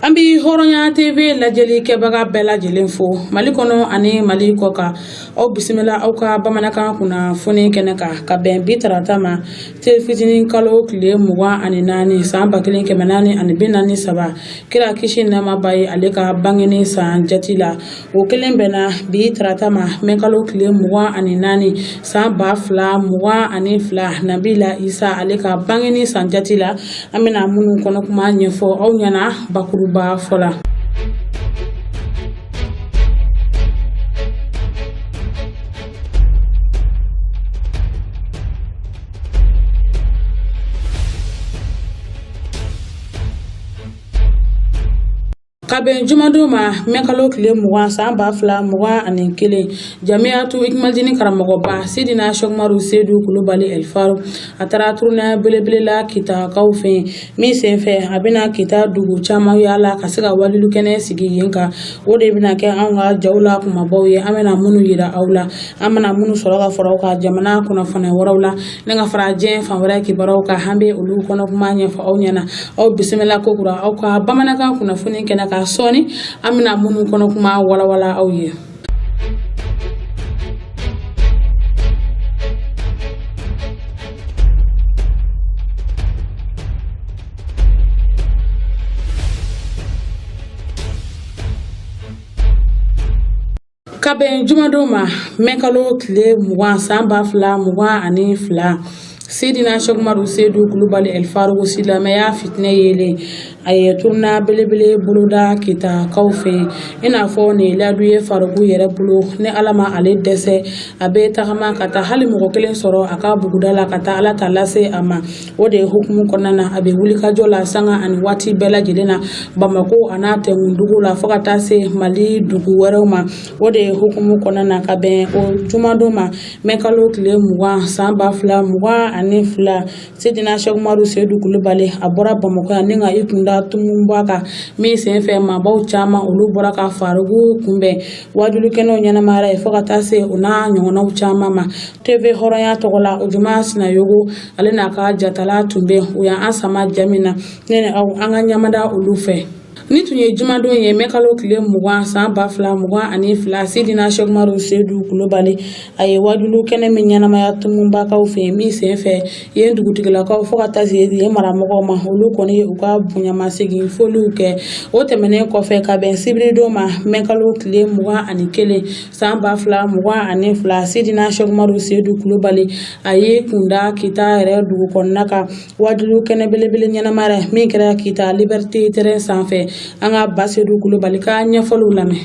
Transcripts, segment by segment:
An bɛ Hɔrɔnya TV lajɛli kɛbaga bɛɛ lajɛlen fo Mali kɔnɔ ani Mali kɔ kan. Aw bisimila aw ka bamanankan kunnafoni kɛnɛ kan ka bɛn bi tarata ma seli fitinin kalo tile 24 san 1443 kira kisi nɛɛma b'a ye ale ka bangeni san jate la. O kelen bɛnna bi tarata ma mɛ kalo tile 24 san 2022 nabila isa ale ka bangeni san jate la. An bɛna minnu kɔnɔ kuma ɲɛfɔ aw ɲɛna bakuruba fɔ la. Ka bɛn jumadon ma mɛ kalo tile 20 san 2021 jamiyatu ikumalidini karamɔgɔba sidina sɛkumaru sedu kulubali ɛlifaru a taara tournée belebele la kitakaw fɛ yen min senfɛ a bɛna kita dugu caman yaala ka se ka wajulu kɛnɛ sigi yen kan. O de bɛna kɛ anw ka jaw la kumabaw ye an bɛna minnu yira aw la, an bɛna minnu sɔrɔ ka fara aw ka jamana kunnafoni wɛrɛw la ni ka fara diɲɛ fan wɛrɛ kibaruyaw kan. An bɛ olu kɔnɔ kuma ɲɛfɔ aw ɲɛna. Aw bisimila kokura aw ka bamanankan kunnafoni kɛnɛ kan sɔɔni an bɛna minnu kɔnɔ kuma walawala aw ye. Ka bɛn jumadon ma mɛ kalo tile 20 san 2022 sidina sɛkumaru sedu kulubali ɛlifaruku silamɛya fitinɛ yeelen a ye tournée belebele boloda kitakaw fɛ yen. I n'a fɔ nin ye layidu ye faruku yɛrɛ bolo, ni ala ma ale dɛsɛ a bɛ tagama ka taa hali mɔgɔ kelen sɔrɔ a ka buguda la ka taa ala ta lase a ma. O de ye hukumu kɔnɔna na a bɛ wulikajɔ la sanga ani waati bɛɛ lajɛlen na Bamakɔ a n'a tɛnkundugu la fo ka taa se Mali dugu wɛrɛw ma. O de ye hukumu kɔnɔna na ka bɛn o jumadon ma mɛ kalo tile 20 san 2022 Sidina Sɛkumaru Sedu Kulubali a bɔra Bamakɔ yan ni ka i kunda Tumunba kan min senfɛ maabaw caman olu bɔra ka Faruku kunbɛn wajulukɛnɛw ɲɛnamayara yen fo ka taa se o n'a ɲɔgɔnnaw caman ma. TV Hɔrɔnya tɔgɔ la Ojuma Sinayogo ale n'a ka jatala tun bɛ u y'an sama ja min na, ne ni aw an ka ɲamada olu fɛ. Nin tun ye jumadon ye mɛ kalo tile 20 san 2022 Sidina Sɛkumaru Sedu Kulubali a ye wajulu kɛnɛ min ɲɛnamaya Tumunbakaw fɛ yen min senfɛ yen dugutigilakaw fo ka taa se yen maramɔgɔw ma, olu kɔni ye u ka bonyamasegin foliw kɛ. O tɛmɛnen kɔfɛ ka bɛn sibiridon ma mɛ kalo tile 21 san 2022 Sidina Sɛkumaru Sedu Kulubali a y'i kunda Kita yɛrɛ dugu kɔnɔna kan wajulu kɛnɛ belebele ɲɛnamayara min kɛra Kita Liberté terrain sanfɛ. An ka Ba Sedu Kulubali ka ɲɛfɔliw lamɛn.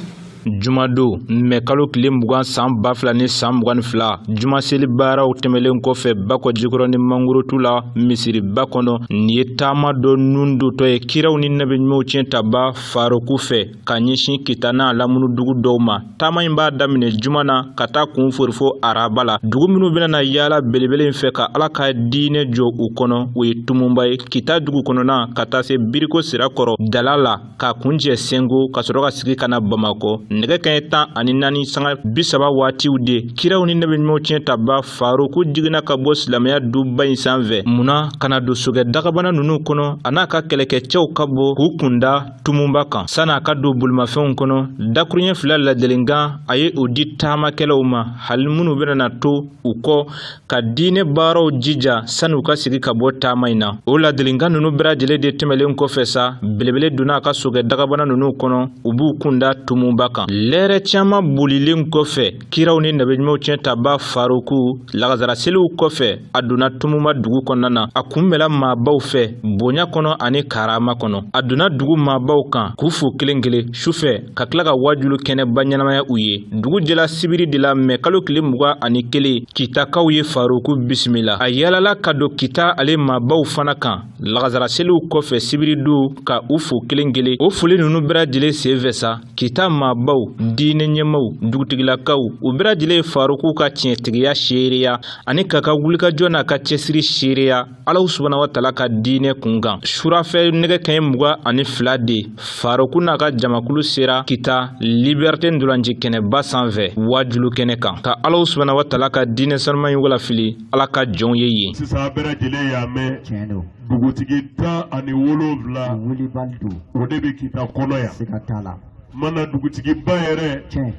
Jumadon mɛ kalo tile 20 san 2022 jumaseli baaraw tɛmɛlen kɔfɛ Bakɔ Jikɔrɔni Mangurotu la misiriba kɔnɔ, nin ye taama dɔ nun dontɔ ye kiraw ni nabiɲumanw tiɲɛ taba Faruku fɛ ka ɲɛsin Kita n'a lamunu dugu dɔw ma. Taama in b'a daminɛ juma na ka taa kun fori fo araba la. Dugu minnu bɛna na yaala belebele in fɛ ka Ala ka diinɛ jɔ u kɔnɔ, o ye Tumunba ye, Kita dugu kɔnɔna, ka taa se Biriko Sirakɔrɔ Dala la, ka kuncɛ Senko, ka sɔrɔ ka sigi ka na Bamakɔ. Nɛgɛ kanɲɛ 14 sanga 30 waatiw de kiraw ni nabiɲumanw tiɲɛ taba Faruku jiginna ka bɔ silamɛya duba in sanfɛ munna ka na don sokɛ dagabana ninnu kɔnɔ, a n'a ka kɛlɛkɛcɛw ka bɔ k'u kunda Tumunba kan. San'a ka don bolimafɛnw kɔnɔ, dakuruɲɛ fila ladilikan a ye o di taamakɛlaw ma, hali minnu bɛna na to u kɔ ka diinɛ baaraw jija sani u ka sigi ka bɔ taama in na. O ladilikan ninnu bɛɛ lajɛlen de tɛmɛlen kɔfɛ sa, belebele donna a ka sokɛ dagabana ninnu kɔnɔ, u b'u kunda Tumunba kan. Lɛrɛ caman bolilen kɔfɛ kiraw ni nabiɲumanw tiɲɛ taba Faruku lagazara seliw kɔfɛ, a donna Tumunba dugu kɔnɔna na. A kunbɛnla maabaw fɛ bonya kɔnɔ ani karama kɔnɔ. A donna dugu maabaw kan k'u fo kelen kelen sufɛ, ka tila ka wajulu kɛnɛba ɲɛnamaya u ye. Dugu jɛla sibiri de la mɛ kalo tile 21, Kitakaw ye Faruku bisimila. A yaalala ka don Kita ale maabaw fana kan lagazara seliw kɔfɛ sibiridon ka u fo kelen kelen. O foli ninnu bɛɛ lajɛlen senfɛ sa, Kita maabaw ɲɛmaabaw, diinɛ ɲɛmaaw, dugutigilakaw, u bɛɛ lajɛlen ye Faruku ka tiɲɛtigiya seereya ani k'a ka wulikajɔ n'a ka cɛsiri seereya Alahu subahana wa taala ka diinɛ kunkan. Surafɛ nɛgɛ kanɲɛ 22 de Faruku n'a ka jamakulu sera Kita Liberté ntolanci kɛnɛba sanfɛ waajulu kɛnɛ kan ka Alahu subahana wa taala ka diinɛ sanuman in walafili Ala ka jɔnw ye yen. Sisan a bɛɛ lajɛlen y'a mɛn. Tiɲɛ don. Dugutigi 17 Wulibali don. O de bɛ Kita kɔnɔ yan. Siga t'a la. Mana dugutigiba yɛrɛ. Tiɲɛ.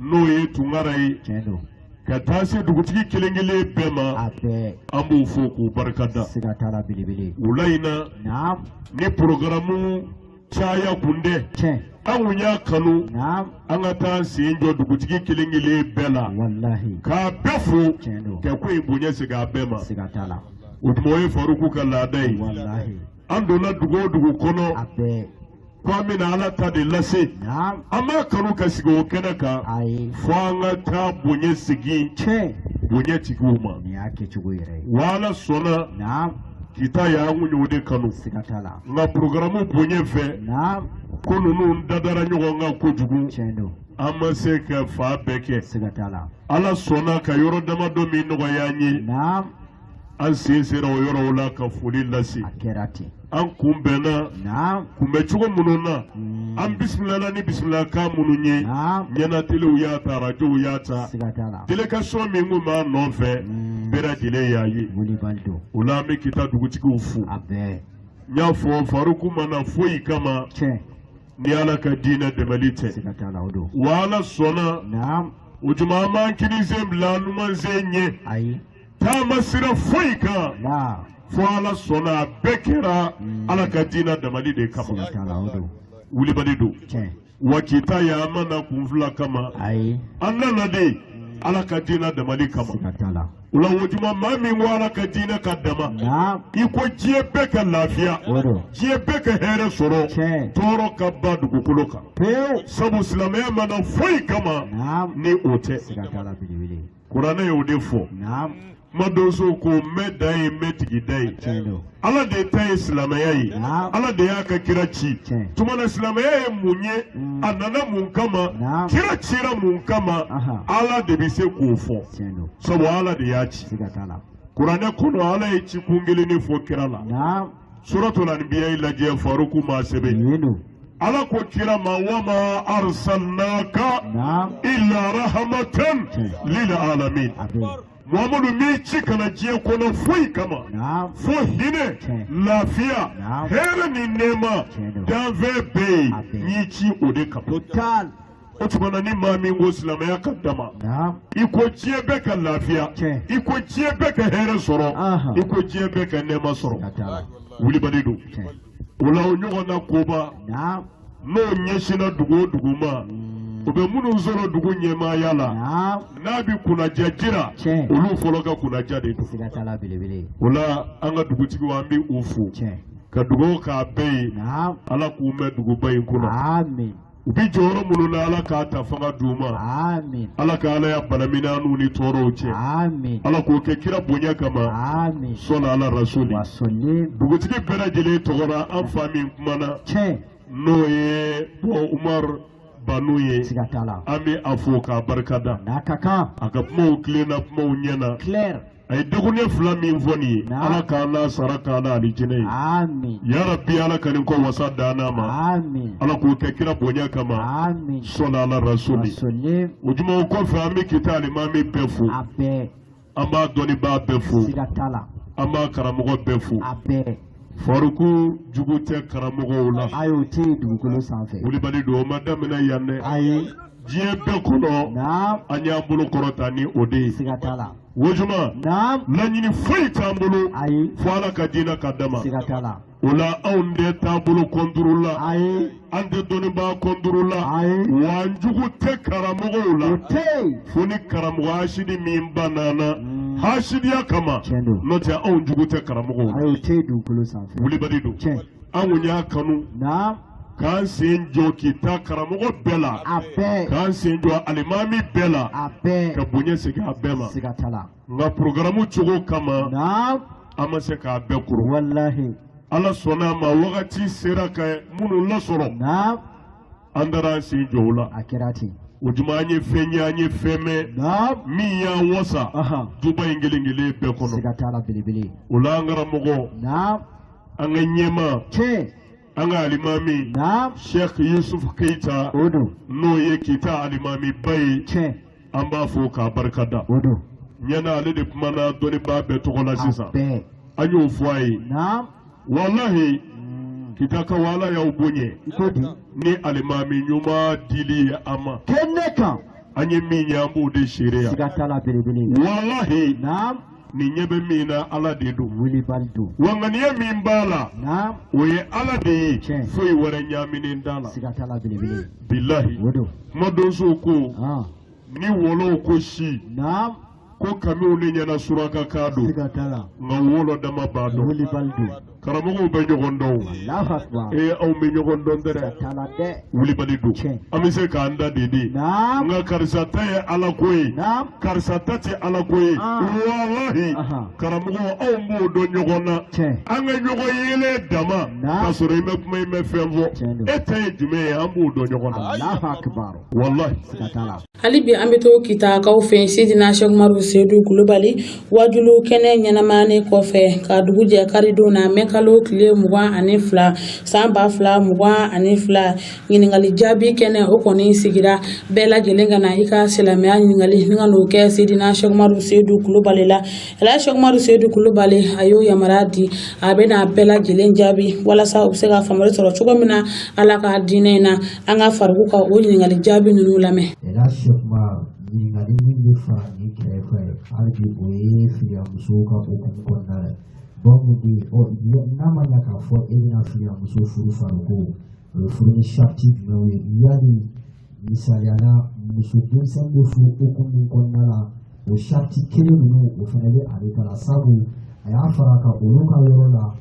N'o ye Tunkara ye. Tiɲɛ don. Ka taa se dugutigi kelen kelen bɛɛ ma. A bɛɛ. An b'u fo k'u barika da. Siga t'a la belebele. Wula in na. Naam. Ni porogaramu caya kun tɛ. Tiɲɛ. An kun y'a kanu. Naam. An ka taa sen jɔ dugutigi kelen kelen bɛɛ la. Walahi. K'a bɛɛ fo. Tiɲɛ don. Ka ko in bonya segin a bɛɛ ma. Siga t'a la. O tuma o ye Faruku ka laada ye. Walahi. An donna dugu o dugu kɔnɔ. A bɛɛ. Ko an bɛna Ala ta de lase. Naam. An b'a kanu ka sigi o kɛnɛ kan. Ayi. Fo an ka taa bonya segin. Tiɲɛ. Bonya tigiw ma. Nin y'a kɛcogo yɛrɛ ye. Wa Ala sɔnna. Naam. Kita yan an kun y'o de kanu. Siga t'a la. Nka porogaramu bonya fɛ. Naam. Ko ninnu dadara ɲɔgɔn kan kojugu. Tiɲɛ don. An ma se ka fan bɛɛ kɛ. Siga t'a la. Ala sɔnna ka yɔrɔ damadɔ min nɔgɔya an ye. Naam. An sen sera o yɔrɔw la ka foli lase. A kɛra ten. An kunbɛnna. Naam. Kunbɛcogo minnu na. Mm. An bisimilala ni bisimilakan minnu ye. Naam. Ɲɛnatelew y'a ta, arajow y'a ta. Siga t'a la. Délégation min kun b'an nɔfɛ. Mm. Bɛɛ lajɛlen y'a ye. Wulibali don. O la an bɛ Kita dugutigiw fo. A bɛɛ. N y'a fɔ Faruku ma na foyi kama. Tiɲɛ. Ni Ala ka diinɛ dɛmɛli tɛ. Siga t'a la o don. Wa Ala sɔnna. Naam. O tuma an b'an kini sen bila an numan sen ɲɛ. Ayi. Taama sira foyi kan. La. Fo Ala sɔnna a bɛɛ kɛra Ala ka diinɛ damali de kama. Siga t'a la o don. Wulibali don. Tiɲɛ. Wa Kita yan an ma na kun fila kama. Ayi. An nana de Ala ka diinɛ damali kama. Siga t'a la. O la o tuma maa min ko Ala ka diinɛ ka dama. Naam. I ko diɲɛ bɛɛ ka lafiya. O don. Diɲɛ bɛɛ ka hɛrɛ sɔrɔ. Tiɲɛ. Tɔɔrɔ ka ban dugukolo kan. Pewu. Sabu silamɛya ma na foyi kama. Naam. Ni o tɛ. Siga t'a la belebele. Kuranɛ y'o de fɔ. Naam. Kuma donso ko n bɛ da ye n bɛ tigi da ye. Tiɲɛ don. Ala de ta ye silamɛya ye. Naam. Ala de y'a ka kira ci. Tiɲɛ. Tuma na silamɛya ye mun ye? Mm. A nana mun kama? Naam. Kira cira mun kama? Aha. Ala de bɛ se k'o fɔ. Tiɲɛ don. Sabu Ala de y'a ci. Siga t'a la. Kuranɛ kɔnɔ Ala ye cikun kelen de fɔ kira la. Naam. Suratul Anbiya lajɛ Faruku m'a sɛbɛn. Yen don. Ala ko kira ma wama arsalnaka Naam. illa rahmatan Tiɲɛ. lil alamin. A bɛ. Muhamadu m'i ci ka na diɲɛ kɔnɔ foyi kama. Naam. Fo hinɛ, Tiɲɛ. lafiya, Naam. hɛrɛ ni nɛɛma, Tiɲɛ don. danfɛn bɛɛ yen, A bɛɛ. n y'i ci o de kama. Total. O tuma na ni maa min ko silamɛya ka dama, Naam. i ko diɲɛ bɛɛ ka lafiya, Tiɲɛ. i ko diɲɛ bɛɛ ka hɛrɛ sɔrɔ, Aha. i ko diɲɛ bɛɛ ka nɛɛma sɔrɔ. Siga t'a la. Wulibali don. Tiɲɛ. O la o ɲɔgɔnna koba Naam. n'o ɲɛsinna dugu o dugu ma, o bɛ minnu sɔrɔ dugu ɲɛmaaya la, Naam. n'a bɛ kunnaja jira, Tiɲɛ. olu fɔlɔ ka kunnaja de don. Siga t'a la belebele. O la an ka dugutigiw an bɛ u fo. Tiɲɛ. Ka dugawu k'a bɛɛ ye. Naam. Ala k'u mɛn duguba in kunna. Amin. U bɛ jɔyɔrɔ minnu na Ala k'a ta fanga d'u ma. Amin. Ala ka Ala ya bana n'u ni tɔɔrɔw cɛ. Amin. Ala k'o kɛ kira bonya kama. Amin. Sɔli ala rasuli. Wasoli. Dugutigi bɛɛ lajɛlen tɔgɔ la an fa min kumana Tiɲɛ. n'o ye bɔn Umaru Banu ye. Siga t'a la. An bɛ a fo k'a barikada. N'a ka kan. A ka kumaw tilenna kumaw ɲɛna. Clair. A ye dakuruɲɛ fila min fɔ nin ye. Naam. Ala k'an n'a sara k'an n'a alijinɛ ye. Amin. Yarabi Ala ka nin kɔ wasa dan n'a ma. Amin. Ala k'o kɛ kira bonya kama. Amin. Sɔli ala rasuli. Wasoli. O juma o kɔfɛ an bɛ Kita alimami bɛɛ fo. A bɛɛ. An b'a dɔnnibaa bɛɛ fo. Siga t'a la. An b'a karamɔgɔ bɛɛ fo. A bɛɛ. Faruku jugu tɛ karamɔgɔw la. Ayi o tɛ yen dugukolo sanfɛ. Wulibali don o ma daminɛ yan dɛ. Ayi. Diɲɛ bɛɛ kɔnɔ Naam. an y'an bolo kɔrɔta ni o de ye. Siga t'a la. Wojuma Naam. laɲini foyi t'an bolo Ayi. fo Ala ka diinɛ ka dama. Siga t'a la. O la anw tɛ taabolo kɔntoro la. Ayi. An tɛ dɔnnibaa kɔntoro la. Ayi. Wa an jugu tɛ karamɔgɔw la. O tɛ yen. Fo ni karamɔgɔ hasidi min banna an na hasidiya kama. Tiɲɛ don. N'o tɛ anw jugu tɛ karamɔgɔw la. Ayi o tɛ yen dugukolo sanfɛ. Wulibali don. Tiɲɛ. An kun y'a kanu Naam. k'an sen jɔ Kita karamɔgɔ bɛɛ la. A bɛɛ. K'an sen jɔ alimami bɛɛ la. A bɛɛ. Ka bonya segin a bɛɛ ma. Siga t'a la. Nka programme cogo kama Naam. an ma se k'a bɛɛ kuru. Walahi. Ala sɔnna a ma wagati sera ka minnu lasɔrɔ. Naam. An taara an sen jɔ o la. A kɛra ten. O juma, an ye fɛn ye, an ye fɛn mɛn min y'an wasa duba in kelen kelen bɛɛ kɔnɔ. Siga t'a la, belebele. O la, an karamɔgɔ, an ka ɲɛmaa, an ka alimami, Sheikh Yusuf Keita, O don. n'o ye Kita alimami ba ye, an b'a fo k'a barika da. O don. Ɲɛna, ale de kumana dɔnnibaa bɛɛ tɔgɔ la A sisan. bɛɛ. An y'o fɔ a ye. Walahi, Kitakaw, Ala y'aw bonya I ko di. ni alimami ɲuman dili ye an ma. Kɛnɛ kan. An ye min ye, an b'o de seereya. Siga t'a la, belebele. Walahi, nin ɲɛ bɛ min na, Ala de don. Wulibali don. Wa ŋaniya min b'a la, o ye Ala de ye. Foyi wɛrɛ ɲaaminen t'a la. Siga t'a la, belebele. Bilahi. O don. Kumadonsow ko ni wɔlɔw ko si ko kamiw ne ɲɛna, suraka kan don. Siga t'a la. Nka wɔlɔ dama b'a dɔn. Wulibali don. Karamɔgɔw bɛ ɲɔgɔn dɔn o. Allahu akbar. Ee, anw bɛ ɲɔgɔn dɔn dɛ. Siga t'a la dɛ. Wulibali don. An bɛ se k'an da de di. Nka karisa ta ye Ala ko ye, karisa ta tɛ Ala ko ye. Walahi, karamɔgɔ, anw b'o dɔn ɲɔgɔn na. An ka ɲɔgɔn yelen dama k'a sɔrɔ i ma kuma, i ma fɛn fɔ, e ta ye jumɛn ye, an b'o dɔn ɲɔgɔn na. Allahu akbar. Walahi. Siga t'a la. Hali bi an bɛ to Kitakaw fɛ. Sidina Sɛkumaru Sedu Kulubali wajulu kɛnɛ ɲɛnamanen kɔfɛ ka dugu jɛ karidon na, mɛ kalo tile 22 san 2022, ɲininkali jaabi kɛnɛ o kɔni sigira. Bɛɛ lajɛlen ka na i ka silamɛya ɲininkali ni ka n'o kɛ Sidina Sɛkumaru Sedu Kulubali la. Ala Sɛkumaru Sedu Kulubali, a y'o yamaruya di, a bɛna bɛɛ lajɛlen jaabi walasa u bɛ se ka faamuyali sɔrɔ cogo min na Ala ka diinɛ in na. An ka fariku ka o ɲininkali jaabi ninnu lamɛn. Ɛla Sɛkuma, ɲininkali min bɛ fara nin kɛrɛfɛ hali bi, o ye firiyamusow ka hukumu kɔnɔna la. Bon, bi ɔ, n'a ma ɲɛ k'a fɔ e bɛna firiyamuso furu fariko, o ye furu ni sariti jumɛnw ye? Yali misaliya la, muso denmisɛnnin bɛ furu hukumu min kɔnɔna la, o sariti kelen ninnu, o fana bɛ ale ta la? Sabu a y'a fara ka olu ka yɔrɔ la,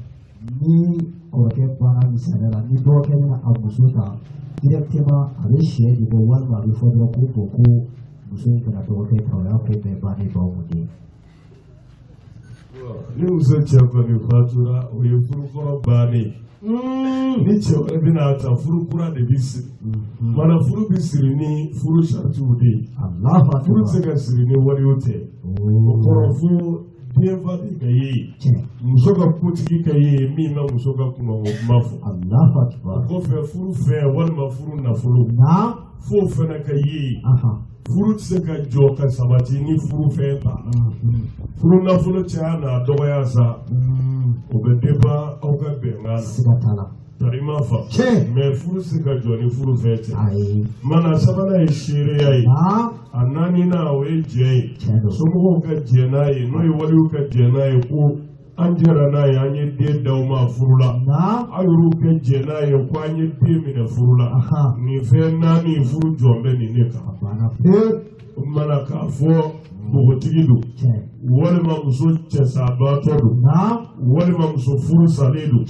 ni kɔrɔkɛ banna, misaliya la, ni dɔgɔkɛ bɛna a muso ta directement, a bɛ sɛ de bɔ, walima a bɛ fɔ dɔrɔn ko bon, ko muso in kana dɔgɔkɛ ta, o y'a ko bɛɛ bannen baw de. Ni muso cɛ kɔni fatura, o ye furukɔrɔ bannen. Ni cɛ wɛrɛ bɛna ta, furu kura de bɛ siri. Mana furu bɛ siri ni furu saritiw de ye. Furu tɛ se ka siri ni wariw tɛ. O kɔrɔ, fo denfa de ka ye, muso ka kotigi ka ye min bɛ muso ka kunkanko kuma fɔ. O kɔfɛ, furu fɛn walima furu nafolo, f'o fana ka ye. Furu tɛ se ka jɔ ka sabati ni furu fɛn ta. Furu nafolo caya n'a dɔgɔya sa, o bɛ dépend aw ka bɛnkan na. Tari ma fa, mais furu tɛ se ka jɔ ni furu fɛn tɛ. Mana sabanan ye seereya ye. A naaninan, o ye jɛ ye, somɔgɔw ka jɛ n'a ye, n'o ye waliw ka jɛ n'a ye ko an jɛra n'a ye, an ye den d'aw ma furu la, aw yɛrɛw ka jɛ n'a ye ko an ye den minɛ furu la. Nin fɛn naani, furu jɔn bɛ nin de kan. O mana k'a fɔ npogotigi don, walima muso cɛsabaatɔ don, walima muso furu salen don,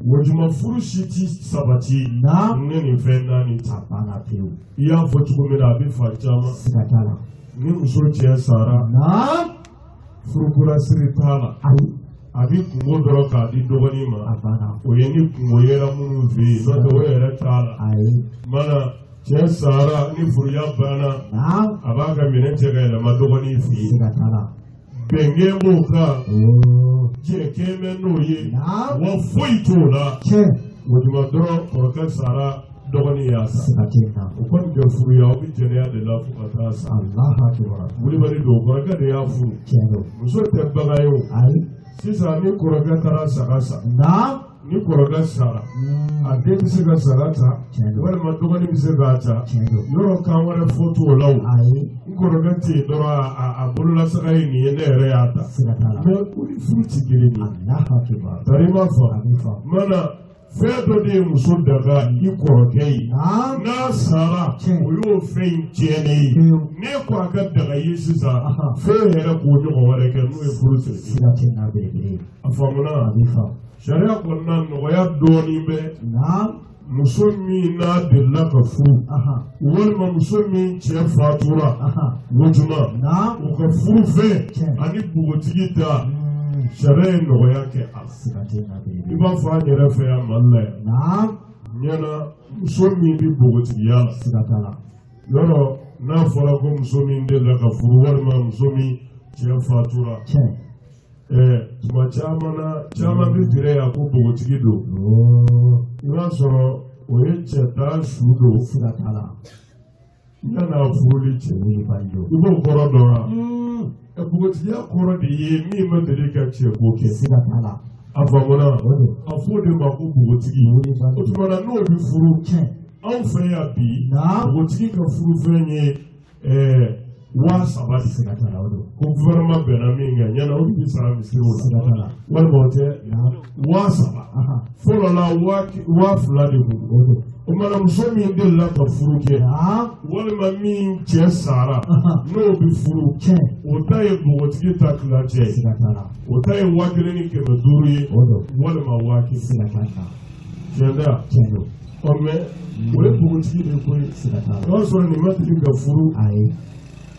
wajuma furu si ti sabati ni nin fɛn naani tɛ. I y'a fɔ cogo min na, a bɛ fan caman. Ni muso cɛ sara, furukura siri t'a la. A bɛ kungo dɔrɔn k'a di dɔgɔnin ma. O ye ni kungo yera minnu fɛ yen, n'o tɛ o yɛrɛ t'a la. Mana cɛ sara, ni furuya banna, a b'a ka minɛn cɛ ka yɛlɛma dɔgɔnin fɛ yen. Bɛnkɛn b'o kan, jɛkɛn bɛ n'o ye, wa foyi t'o la. O tuma dɔrɔn, kɔrɔkɛ sara, dɔgɔnin y'a ta, o kɔni kɛ furuya, aw bɛ jɛnɛya de la fo ka taa sa. Wulibali don, kɔrɔkɛ de y'a furu, muso tɛ bagan ye o. Sisan ni kɔrɔkɛ taara saga san, ni kɔrɔkɛ sara, a den bɛ se ka saga ta, walima dɔgɔnin bɛ se k'a ta. Yɔrɔ kan wɛrɛ fɔ t'o la o. N kɔrɔkɛ tɛ yen dɔrɔn, a bolola saga ye nin ye, ne yɛrɛ y'a ta. Mais o ni furu ti kelen ye. Tari ma fa. Mana fɛn dɔ de ye muso daga i kɔrɔkɛ ye, n'a sara, o y'o fɛn in tiɲɛnen ye. N'e ko a ka daga i ye sisan, fɛn yɛrɛ k'o ɲɔgɔn wɛrɛ kɛ, n'o ye furu siri. A faamuna? Sariya kɔnɔna, nɔgɔya dɔɔnin bɛ muso min n'a delila ka furu, walima muso min cɛ fatura, o tuma u ka furu fɛn ani npogotigi ta, sariya ye nɔgɔya kɛ a la. I b'a fɔ an yɛrɛ fɛ yan, Mali la yan. Ɲɛna muso min bɛ npogotigiya la. Siga t'a la. Yɔrɔ n'a fɔra ko muso min delila ka furu walima muso min cɛ fatura. Tiɲɛ. Tuma caman na caman bɛ gɛrɛ yan ko npogotigi don. I b'a sɔrɔ o ye cɛ ta su don. Siga t'a la. Yan'a furuli cɛ. Wulibali don. I b'o kɔrɔ dɔn wa? Npogotigiya kɔrɔ de ye min ma deli ka cɛko kɛ. Siga t'a la. A faamuna. O don. A fɔ o de ma ko npogotigi. Wulibali O don. tuma na n'o bɛ furu. Tiɲɛ. Anw fɛ yan bi. Naam. Npogotigi ka furufɛn ye 3000 de. Siga t'a la, o don. Ko gouvernement bɛnna min kan ɲɛna o de bɛ sara misiriw la. Siga t'a la. Walima o tɛ. Naam. 3000. Ahan. Fɔlɔ la 2000 de kun. O don. O mana muso min delila ka furu kɛ. Naam. Walima min cɛ sara. Ahan. N'o bɛ furu. Tiɲɛ. O ta ye npogotigi ta tilancɛ ye. Siga t'a la. O ta ye 1500 ye. O don. Walima 1000. Siga t'a la. Tiɲɛ tɛ wa? Tiɲɛ don. Ɔ mais o ye npogotigi de ko ye. Siga t'a O la. y'a sɔrɔ nin ma deli ka furu. Ayi.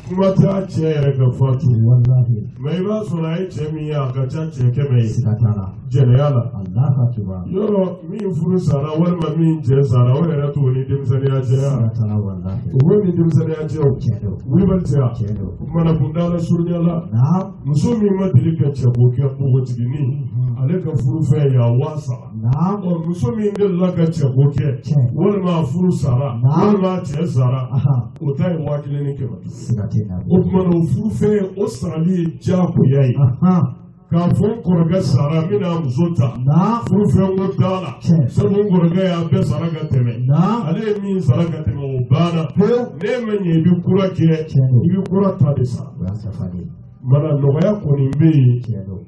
Kuma t'a cɛ yɛrɛ ka fatu. Walahi. Mais i b'a sɔrɔ a ye cɛ min ye a ka ca cɛ 100 ye. Siga t'a la. Jɛnɛya la. Alahu akibaru. Yɔrɔ min furu sara walima min cɛ sara o yɛrɛ t'o ni denmisɛnninya cɛ ya. Siga t'a la walahi. O b'o ni denmisɛnninya cɛ o. Tiɲɛ don. Wulibali tɛ wa? Tiɲɛ don. O kumana kuntaala surunya la. Naam. Muso min ma deli ka cɛko kɛ npogotiginin ale ka furufɛn ye a 3000. Naam. Ɔ muso min delila ka cɛko kɛ Tiɲɛ. walima a furu sara Naam. walima a cɛ sara Ahan. o ta ye 1500. Siga tɛ na. O tuma na o furufɛn o sarali ye diyagoya ye. Ahan. K'a fɔ n kɔrɔkɛ sara n bɛna muso ta. Naam. Furufɛn ko t'a la. Tiɲɛ. Sabu n kɔrɔkɛ y'a bɛɛ sara ka tɛmɛ. Naam. Ale ye min sara ka tɛmɛ o banna. Pewu. N'e ma ɲɛ i bɛ kura kɛ Tiɲɛ don. i bɛ kura ta de sara. O y'a safalen ye. Mana nɔgɔya kɔni bɛ yen Tiɲɛ don.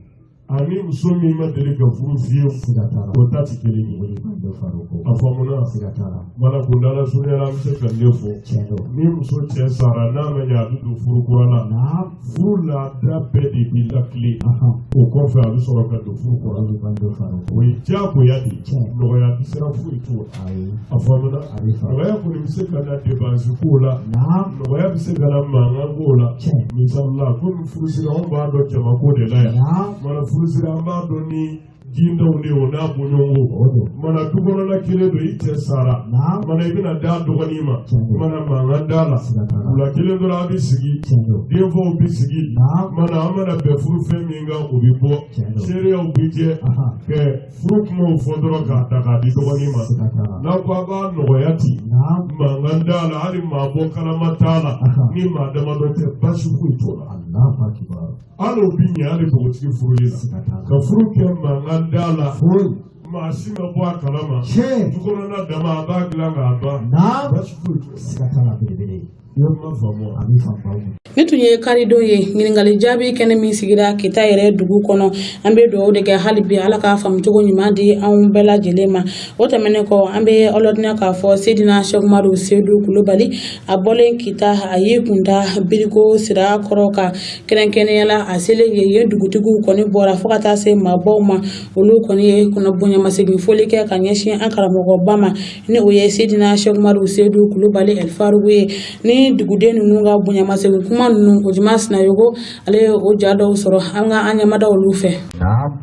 ani muso min ma deli ka furu fiyewu Siga t'a la. o ta tɛ kelen ye. Wulibali don Faruku. A faamuna. Siga t'a la. Mana kuntaala surunya la an bɛ se ka ne fɔ. Tiɲɛ don. Ni muso cɛ sara n'a ma ɲɛ a bɛ don furu kura la. Naam. Furu laada bɛɛ de b'i lakile. Ahan. O kɔfɛ a bɛ sɔrɔ ka don furu kura la. Wulibali don Faruku. O ye diyagoya de ye. Tiɲɛ. Nɔgɔya bɛ sira foyi t'o la. Ayi. A faamuna. A bɛ faamu. Nɔgɔya kɔni bɛ se ka na depansi kow la. Naam. Nɔgɔya bɛ se ka na mankan kow la. Tiɲɛ. Misali la komi furusira anw b'a dɔn jamako de la yan. Naam. Mana furusira an b'a dɔn ni gindaw de ye o n'a bɔɲɔgɔnko. O don. Mana du kɔnɔna kelen don i cɛ sara. Naam. Mana i bɛna d'a dɔgɔnin ma. Tiɲɛ don. Mana mankan d'a la. Siga t'a la. Wula kelen dɔrɔn a bɛ sigi. Tiɲɛ don. Denfaw bɛ sigi. Naam. Mana an mana bɛn furufɛn min kan o bɛ bɔ. Tiɲɛ don. Seereyaw bɛ jɛ. Ahan. Kɛ furu kumaw fɔ dɔrɔn k'a ta k'a di dɔgɔnin ma. Siga t'a la. N'aw ko a b'a nɔgɔya ten. Naam. Mankan t'a la hali maa bɔ kalama t'a la. Ahan. Ni maa damadɔ tɛ baasi foyi t'o la. Alahu akibaru. Hali o bi ɲɛ hali npogotigi furuli la. Siga t'a la. Ka furu kɛ mankan t'a la. Foyi. Maa si ma bɔ a kalama. Tiɲɛ. Du kɔnɔna dama a b'a dilan k'a ban. Naam. Baasi foyi t'o la. Siga t'a la belebele. I ye kuma faamu wa? A bɛ faamu baw ma. Ni tun ye karidon ye ɲininkali jaabi kɛnɛ min sigira Kita yɛrɛ dugu kɔnɔ an bɛ dugawu de kɛ hali bi Ala k'a faamucogo ɲuman di anw bɛɛ lajɛlen ma. O tɛmɛnen kɔ an bɛ aw ladɔnniya k'a fɔ Seydina Sɛki Umaru Seyidu Kulubali a bɔlen Kita a y'i kun da Biriko sira kɔrɔ kan kɛrɛnkɛrɛnnenya la a selen yen yen dugutigiw kɔni bɔra fo ka taa se maabaw ma olu kɔni ye bonyamasegin foli kɛ ka ɲɛsin an karamɔgɔba ma ni o ye Seydina Sɛki Umaru Seyidu Kulubali Ɛlifaruku ye. Ni duguden ninnu ka bonyamasegin kuma ninnu o Juma Sinayogo ale ye o ja dɔw sɔrɔ an ka an ɲɛmada olu fɛ. Naam.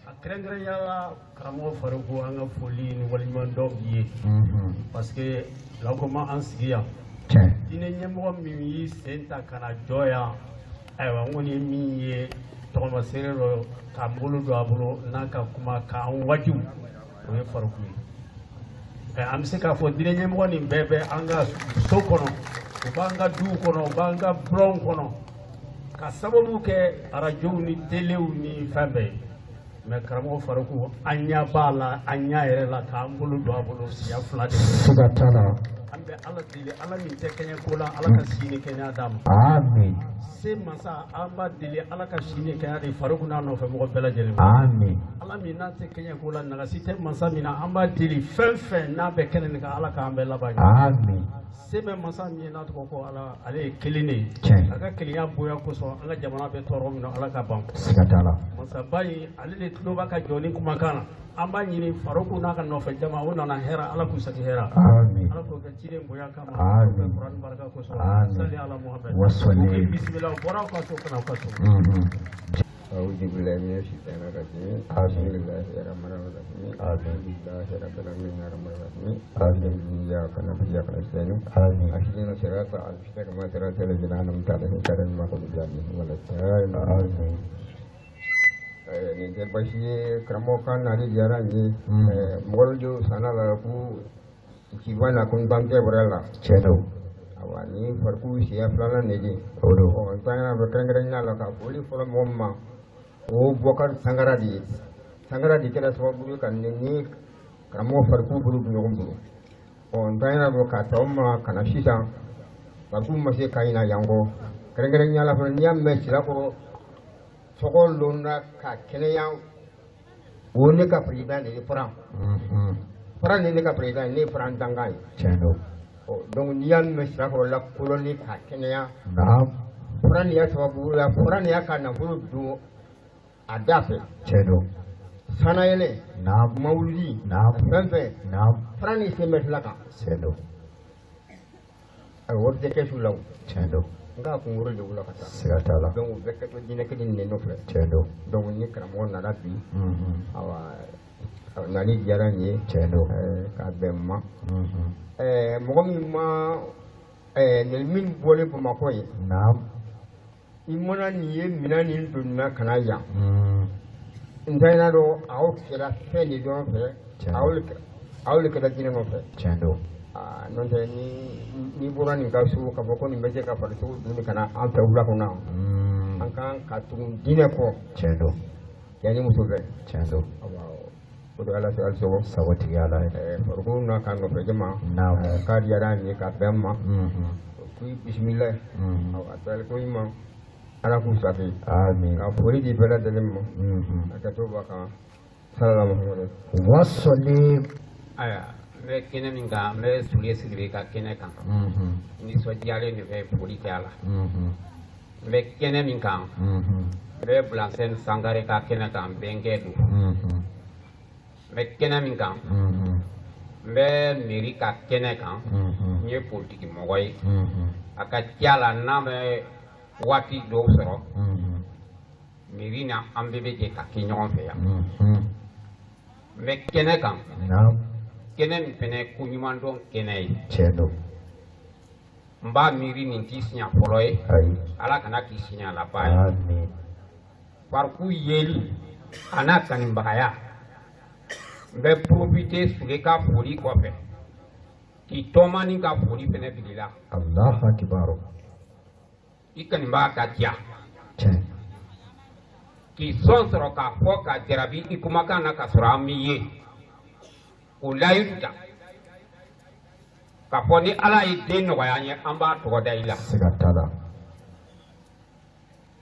A kɛrɛnkɛrɛnya la karamɔgɔ Faruku an ka foli ni waleɲumandɔn b'i ye. Parce que lakoma an sigi yan. Tiɲɛ. Diinɛ ɲɛmɔgɔ min y'i sen ta ka na jɔ yan ayiwa n kɔni ye min ye tɔgɔmaseere dɔ k'an bolo don a bolo n'a ka kuma k'an waju o ye Faruku ye. An bɛ se k'a fɔ diinɛ ɲɛmɔgɔ nin bɛɛ bɛ an ka so kɔnɔ u b'an ka duw kɔnɔ u b'an ka bulonw kɔnɔ ka sababu kɛ arajow ni telew ni fɛn bɛɛ ye. Mais karamɔgɔ Faruku an ɲɛ b'a la an ɲɛ yɛrɛ la k'an bolo don a bolo siɲɛ fila de. Siga t'a la. An bɛ Ala deli Ala min tɛ kɛɲɛ ko la Ala ka si ni kɛnɛya d'a ma. Amin. Se masa an b'a deli Ala ka si ni kɛnɛya di Faruku n'a nɔfɛ mɔgɔ bɛɛ lajɛlen ma. Amin. Ala min n'a tɛ kɛɲɛ ko la nagasi tɛ masa min na an b'a deli fɛn fɛn n'a bɛ kɛnɛ nin kan Ala k'an bɛɛ laban ɲɛ. Amin. Se bɛ masa min ye n'a tɔgɔ ko Ala ale ye kelen de ye. Tiɲɛ. A ka kelenya bonya kosɔn an ka jamana bɛ tɔɔrɔ min na Ala ka ban. Siga t'a la. Masaba in ale de tulo b'a ka jɔni kumakan na an b'a ɲini Faruku n'a ka nɔfɛ jama o nana hɛrɛ Ala k'u segin hɛrɛ. Amin. Ala k'o kɛ ciden bonya kama. Amin. Kuranɛ barika kosɔn. Amin. Sali ala Muhammed. Wasali. U k'i bisimila u bɔra aw ka so ka na aw ka so. أعوذ بالله من الشيطان الرجيم بسم الله الرحمن الرحيم الحمد لله رب العالمين الرحمن الرحيم إياك نعبد وإياك نستعين اهدنا الصراط المستقيم صراط الذين أنعمت عليهم غير المغضوب عليهم ولا الضالين. Nin tɛ baasi ye, karamɔgɔ ka nali diyara n ye. Mɔgɔ dɔ sanna la ko kiba na ko n ban tɛ wɛrɛ la. Tiɲɛ don. Awa, ni fariku siɲɛ filanan de ye. O don. Ɔ, n taara bɛ kɛrɛnkɛrɛnnenya la ka foli fɔlɔ mɔgɔ min ma, o Bɔkari Sangara de ye. Sangara de kɛra sababu ye ka nin ni karamɔgɔ fariku bolo don ɲɔgɔn bolo. Ɔ, n taara bɔ ka ta o ma ka na sisan, fariku ma se ka ɲina yan kɔ. Kɛrɛnkɛrɛnnenya la fana, n'i y'a mɛn Sirakɔrɔ tɔgɔ lonna ka kɛnɛya, o ne ka président de ye Faran. Faran ni ne ka président ye, ne ye Faran dankan ye. Tiɲɛ don. Ɔ, donc n'i y'a mɛn Sirakɔrɔ la kolonni ka kɛnɛya, Faran de y'a sababu la. Faran de y'a ka nafolo don a da fɛ. Tiɲɛ don. Sanayɛlɛ, mawuludi, fɛn fɛn, Faran de sen bɛ tila kan. Tiɲɛ don. Ayiwa, wari tɛ kɛsu la o. Tiɲɛ don. N k'a kunkolo de wula ka taa. Siga t'a la. Donc u bɛɛ kɛtɔ diinɛ kelen de nɔfɛ. Tiɲɛ don. Donc ni karamɔgɔ nana bi, awa, nali diyara n ye. Tiɲɛ don. K'a bɛn n ma. Mɔgɔ min ma min bɔlen Bamakɔ ye, i mana nin ye minɛn nin donna ka na yan, n t'a dɔn aw kɛra fɛn de dɔrɔn fɛ, aw de kɛra diinɛ nɔfɛ. Tiɲɛ don. N'o tɛ, ni n'i bɔra nin ka so k'a fɔ ko nin bɛ se ka farisogo dun ka na an fɛ wula kɔnɔ, an kan ka tugu diinɛ kɔ. Tiɲɛ don. Cɛ ni muso bɛɛ. Tiɲɛ don. O de ala se ali sɔgɔ. Sago tigi ala ye. Farikolo n'a ka nɔfɛ jama, k'a diyara an ye ka bɛn ma k'i bisimila a taali ko ɲuman, ala k'u safi. Amin. Ka foli di bɛɛ lajɛlen ma. A ka to b'a kan salala Muhamadu. Wasɔli. Ayiwa, n bɛ kɛnɛ min kan, n bɛ Sule Sidibe ka kɛnɛ kan. Nisɔndiyalen de bɛ foli kɛ a la. N bɛ kɛnɛ min kan, n bɛ Bulansɛn Sankare ka kɛnɛ kan, n bɛnkɛ don. N bɛ kɛnɛ min kan, n bɛ mairie ka kɛnɛ kan, n ye politiki mɔgɔ ye. A ka ca la, n'an bɛ waati dɔw sɔrɔ, mairie na an bɛɛ bɛ jɛ ka kɛ ɲɔgɔn fɛ yan. N bɛ kɛnɛ kan, kɛnɛ min fɛnɛ ko ɲuman dɔn kɛnɛ ye. Tiɲɛ don. N b'a miiri nin t'i siɲɛ fɔlɔ ye. Ayi. Ala kana k'i siɲɛ laban ye. Amin. Fariku yeli a n'a kanubagaya, n bɛ profiter Sule ka foli kɔfɛ k'i tɔmani ka foli fɛnɛ bil'i la. Allahu akibaru. I kanubaga ka diya. Tiɲɛ. K'i sɔn sɔrɔ k'a fɔ ka jarabi i kumakan na ka sɔrɔ an m'i ye, k'o layidu ta k'a fɔ ni Ala ye den nɔgɔya an ye, an b'a tɔgɔ da i la. Siga t'a la.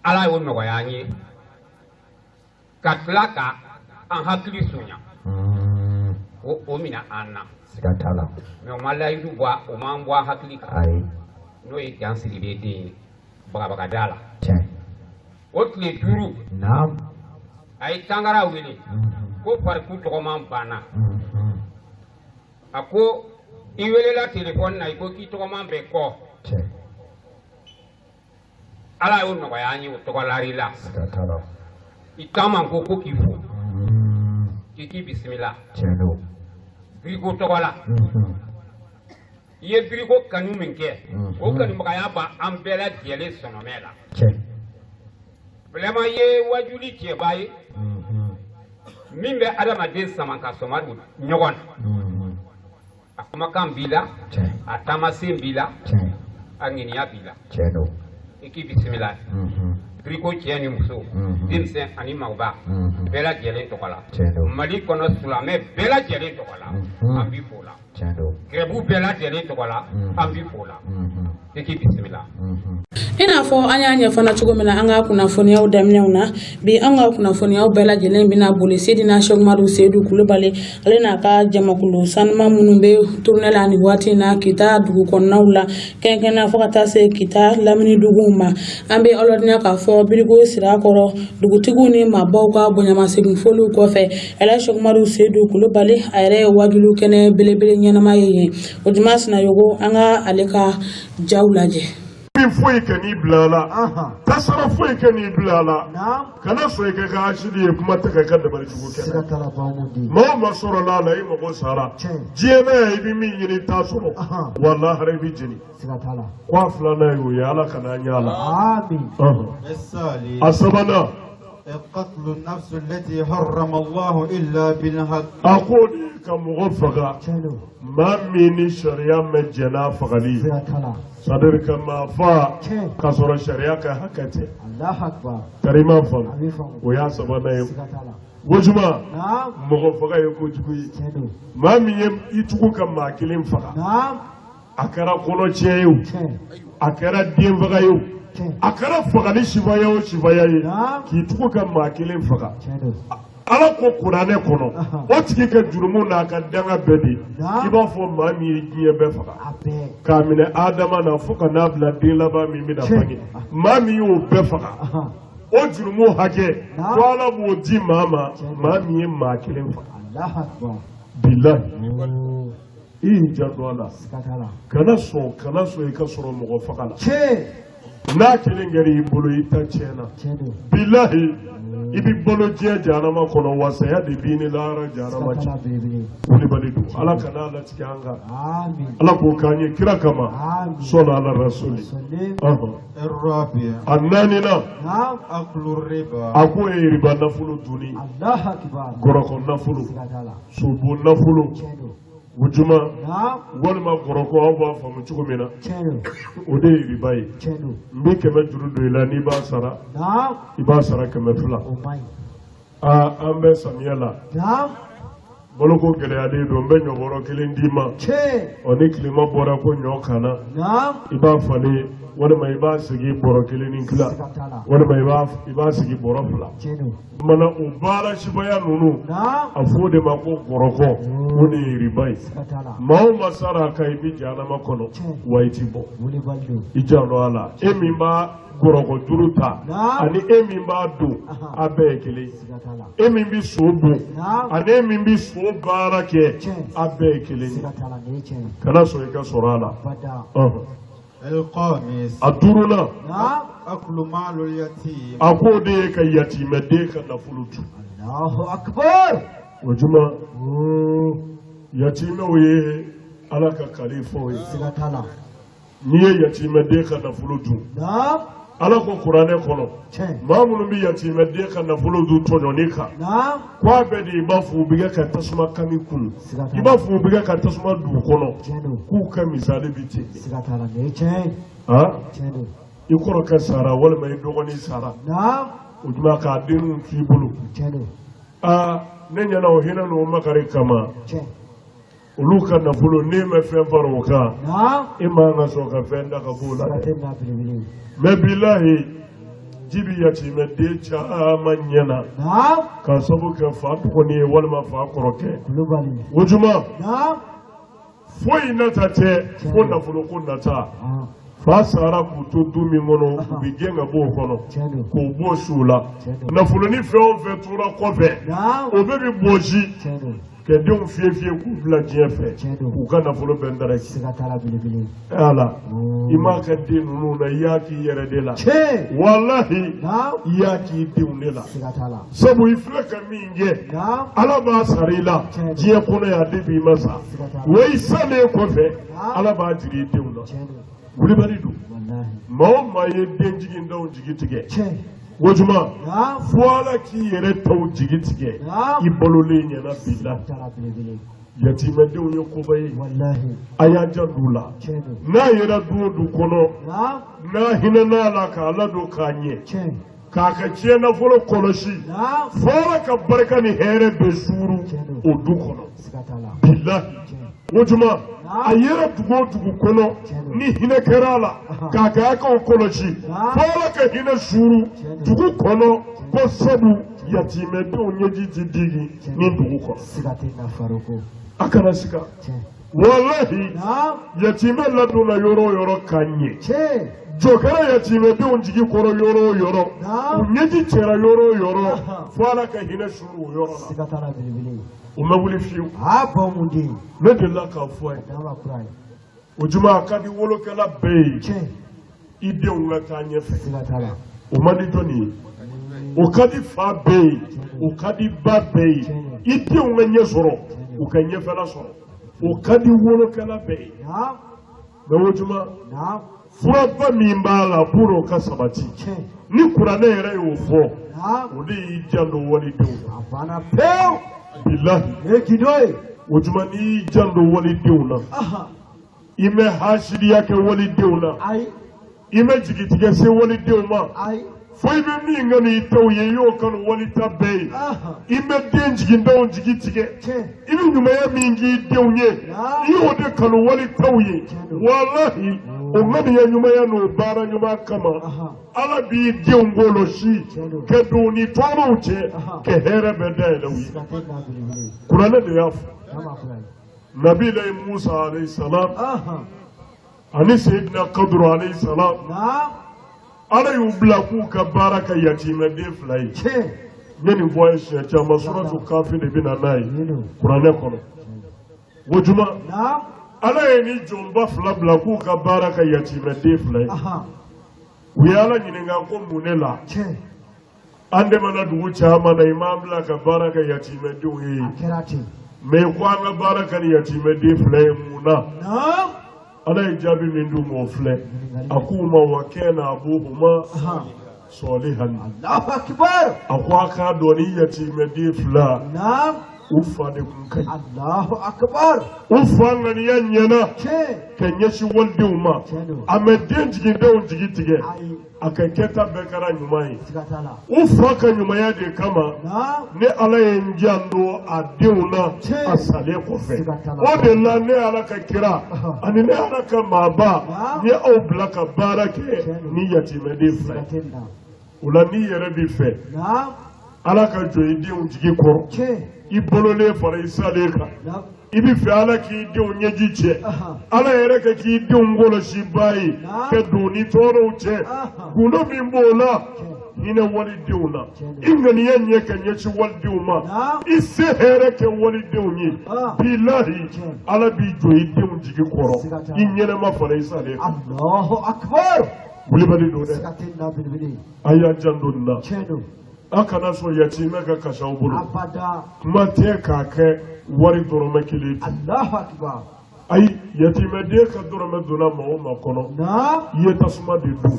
Ala y'o nɔgɔya an ye ka tila ka an hakili sonya, o minɛ an na. Siga t'a la. Mais o ma layidu bɔ, o m'an bɔ an hakili kan. Ayi. N'o ye Jan Sidibe den ye bagabagada la. Tiɲɛ. O tile 5, a ye Tangara wele ko fariku tɔgɔman banna. A ko i welela telefɔni na, i ko k'i tɔgɔman bɛ kɔ. Tiɲɛ. Ala y'o nɔgɔya an ye, o tɔgɔlari la. Siga t'a la. I taama ko k'i fo, k'i k'i bisimila. Tiɲɛ don. Biriko tɔgɔ la, i ye biriko kanu min kɛ, o kanubagaya b'an bɛɛ lajɛlen sɔnɔmɛ la. Tiɲɛ. Vraiment, i ye wajuli cɛba ye min bɛ adamaden sama ka sɔma don ɲɔgɔn na. A kumakan b'i la, a taamasen b'i la, a ŋaniya b'i la. Tiɲɛ don. I k'i bisimila. Biriko cɛ ni muso, denmisɛn ani mɔgɔba, bɛɛ lajɛlen tɔgɔ la, Tiɲɛ don. Mali kɔnɔ silamɛ bɛɛ lajɛlen tɔgɔ la, an b'i fo la. Tiɲɛ don. Gɛrɛbu bɛɛ lajɛlen tɔgɔ la, an b'i fo la. I k'i bisimila. I n'a fɔ an y'a ɲɛfɔ cogo min na an ka kunnafoniyaw daminɛw na, bi an ka kunnafoniyaw bɛɛ lajɛlen bɛna boli Sedina Sɛkumadu Seyidu Kulubali, ale n'a ka jamakulu sanuma minnu bɛ tournée la nin waati in na Kita dugu kɔnɔnaw la, kɛrɛnkɛrɛnnenya fo ka taa se Kita lamini duguw ma. An bɛ aw ladɔnniya k'a fɔ Biriko Sirakɔrɔ dugutigiw ni maabaw ka bonyamasegin foliw kɔfɛ, Elhaji Sɛkumadu Seyidu Kulubali a yɛrɛ ye wajulu kɛnɛ belebele ɲɛnama ye yen. O Juma Sinayogo, an ka ale ka jaw lajɛ. Foyi kan'i bila a la, kasara foyi kan'i bila a la. Kana sɔn i ka kɛ hasidi ye, kuma tɛ ka kɛ dabalijugu kɛ. Maa o maa sɔrɔla a la, i mago sara diɲɛ na yan, i bɛ min ɲini i t'a sɔrɔ, wa lahara i bɛ jeni. Ko a filanan y'o ye, Ala kana an y'a la. A sabanan, a k'o de ye ka mɔgɔ faga, maa min ni sariya ma jɛn n'a fagali ye, c'est à dire ka maa faa k'a sɔrɔ sariya ka hakɛ tɛ. Tari i m'a faamu, o y'a sabanan ye. Wajuma, mɔgɔ faga ye kojugu ye. Maa min ye i tugu ka maa kelen faga, a kɛra kɔnɔtiɲɛ ye o, a kɛra den faga ye o, a kɛra fagali sifaya o sifaya ye, k'i tugu ka maa kelen faga, Ala ko kuranɛ kɔnɔ, o tigi ka jurumu n'a ka danga bɛɛ de i b'a fɔ maa min ye diɲɛ bɛɛ faga, k'a minɛ Adama na fo ka n'a bila den laban min bɛna bange, maa min y'o bɛɛ faga, o jurumu hakɛ ko Ala b'o di maa ma, maa min ye maa kelen faga. Bilahi, i y'i janto a la, kana sɔn, kana sɔn i ka sɔrɔ mɔgɔ faga la. N'a kelen kɛra i bolo, i ta tiɲɛna. Bilahi, i bɛ balo diɲɛ jahanama kɔnɔ, wa saya de b'i ni lahara jahanama cɛ. Wulibali don, Ala kana a latigɛ an kan, Ala k'o k'an ye kira kama, sɔli ala rasuli. A naaninan, a k'o ye riba nafolo dunni, gɔrɔkɔ nafolo, sobon nafolo. Wujuma walima gɔrɔkɔ, aw b'a faamu cogo min na, o de ye riba ye. N bɛ 100 juru don i la, n'i b'a sara, i b'a sara 200. Aa, an bɛ samiyɛ la, baloko gɛlɛyalen don, n bɛ ɲɔbɔrɔ kelen d'i ma. Ɔ, ni tilema bɔra ko ɲɔ kanna, i b'a falen, walima i b'a sigi bɔrɔ kelen ni tila, walima i b'a sigi bɔrɔ 2. Mana o baara sifaya ninnu, a fɔ o de ma ko gɔrɔkɔ, o de ye riba ye. Maa o maa sara a kan, i bɛ jahanama kɔnɔ, wa i ti bɔ. I janto a la, e min b'a gɔrɔkɔ juru ta ani e min b'a don, a bɛɛ ye kelen ye. E min bɛ so bon ani e min bɛ so baara kɛ, a bɛɛ ye kelen ye. Kana sɔn i ka sɔrɔ a la. A duurunan, a k'o de ye ka yatimɛden ka nafolo dun. O juma, yatimɛw ye Ala ka kalifaw ye. N'i ye yatimɛden ka nafolo dun, Ala ko kuranɛ kɔnɔ, maa minnu bɛ yatimɛden ka nafolo dun tɔɲɔni kan, ko a bɛɛ de i b'a fɔ u bɛ kɛ ka tasuma kami kunu, i b'a fɔ u bɛ kɛ ka tasuma don u kɔnɔ, k'u ka misali bɛ ten. I kɔrɔkɛ sara walima i dɔgɔnin sara, o tuma k'a denw k'i bolo, aa, ne ɲɛna o hinɛ n'o makari kama, olu ka nafolo, n'e ma fɛn fara o kan, e man ka sɔn ka fɛn da ka b'o la dɛ. Mɛ bilahi, ji bɛ yatimɛden caman ɲɛ na k'a sabu kɛ fa dɔgɔnin ye walima fa kɔrɔkɛ. O juma, foyi nata tɛ fo nafolo ko nata. Fa sara k'u to du min kɔnɔ, u bɛ gɛn ka bɔ o kɔnɔ k'o bɔsi u la. Nafolo ni fɛn o fɛn tora kɔfɛ, o bɛɛ bɛ bɔsi ka denw fiyɛ fiyɛ k'u bila diɲɛ fɛ, k'u ka nafolo bɛɛ ndaraki. Ala, i m'a kɛ den ninnu na, i y'a k'i yɛrɛ de la. Walahi, i y'a k'i denw de la, sabu i filɛ ka min kɛ, Ala b'a sara i la diɲɛ kɔnɔ yan depi i ma sa, wa i salen kɔfɛ, Ala b'a jigi i denw na. Wulibali don. Maa o maa ye den jigintanw jigi tigɛ, o tuma fo Ala k'i yɛrɛ taw jigi tigɛ i balolen ɲɛna. Bilahi, yatimɛdenw ye koba ye, a y'a janto u la. N'a yera du o du kɔnɔ, n'a hinɛna a la k'a ladon k'a ɲɛ, k'a ka diɲɛ nafolo kɔlɔsi, fo Ala ka barika ni hɛrɛ bɛ suuru o du kɔnɔ. Bilahi, o tuma a yera dugu o dugu kɔnɔ, ni hinɛ kɛra a la k'a kɛ a k'o kɔlɔsi, fo Ala ka hinɛ suuru dugu kɔnɔ, ko sabu yatimɛdenw ɲɛji ti digi ni dugu kɔnɔ. A kana siga, walahi, yatimɛ ladonna yɔrɔ o yɔrɔ ka ɲɛ, jɔ kɛra yatimɛdenw jigi kɔrɔ yɔrɔ o yɔrɔ, u ɲɛji cɛra yɔrɔ o yɔrɔ, fo Ala ka hinɛ suuru o yɔrɔ la. O ma wuli fiyewu. Ne delila k'a fɔ a ye, o juma, a ka di wolokɛla bɛɛ ye. I denw ka taa ɲɛfɛ, o man di jɔnni ye? O ka di fa bɛɛ ye, o ka di ba bɛɛ ye. I denw ka ɲɛ sɔrɔ, u ka ɲɛfɛla sɔrɔ, o ka di wolokɛla bɛɛ ye. Mais o juma, furaba min b'a la pour o ka sabati, ni kuranɛ yɛrɛ y'o fɔ, o de y'i janto walidenw na. Bilahi, o juma, n'i y'i janto walidenw na, i mɛ hasidiya kɛ walidenw na, i mɛ jigitigɛ se walidenw ma, fo i bɛ min kanu i taw ye, i y'o kanu wali ta bɛɛ ye. I bɛ den jigintanw jigi tigɛ, i bɛ ɲumanya min k'i denw ye, i y'o de kanu wali taw ye. Walahi, o ŋaniya ɲumanya n'o baara ɲuman kama, Ala b'i denw kɔlɔsi ka don ni tɔɔrɔw cɛ, ka hɛrɛ bɛɛ dayɛlɛ u ye. Kuranɛ de y'a fɔ. Nabilayi Musa alayhi salam ani Seyidina Kaduru alayhi salam, Ala y'u bila k'u ka baara kɛ yatimɛden fila ye. N ye nin fɔ a ye siɲɛ caman. Suratu Kafi de bɛ na n'a ye kuranɛ kɔnɔ. O juma, Ala ye ni jɔnba fila bila k'u ka baara kɛ yatimɛden fila ye. U ye Ala ɲininka ko mun de la an tɛmɛna dugu caman na, i m'an bila ka baara kɛ yatimɛdenw ye, mais ko an ka baara kɛ ni yatimɛden fila ye, mun na? Ala ye jaabi min d'u ma, o filɛ. A k'u ma: wa kana abuhuma sɔlihan. A ko a k'a dɔn ni yatimɛden fila, u fa de kun ka ɲi, u fa ŋaniya ɲɛna ka ɲɛsin walidenw ma. A ma den jigindenw jigi tigɛ, a ka kɛta bɛɛ kɛra ɲuman ye. U fa ka ɲumanya de kama, ne Ala ye n janto a denw na a salen kɔfɛ. O de la, ne Ala ka kira ani ne Ala ka maaba n ye aw bila ka baara kɛ ni yatimɛden fila ye. O la, n'i yɛrɛ b'i fɛ Ala ka jɔ i denw jigi kɔrɔ, i balolen fara i salen kan, i bɛ fɛ Ala k'i denw ɲɛji cɛ, Ala yɛrɛ ka k'i denw kɔlɔsibaa ye ka don ni tɔɔrɔw cɛ, gundo min b'o la, hinɛ walidenw na, i ŋaniya ɲɛ ka ɲɛsin walidenw ma, i se hɛrɛ kɛ walidenw ye, bilahi, Ala b'i jɔ i denw jigi kɔrɔ, i ɲɛnɛma fara i salen kan. Wulibali don dɛ, a y'a janto nin na. A kana sɔn yatimɛ ka kasi aw bolo, kuma tɛ k'a kɛ wari dɔrɔmɛ kelen. Ayi, yatimɛden ka dɔrɔmɛ donna maa o maa kɔnɔ, i ye tasuma de don.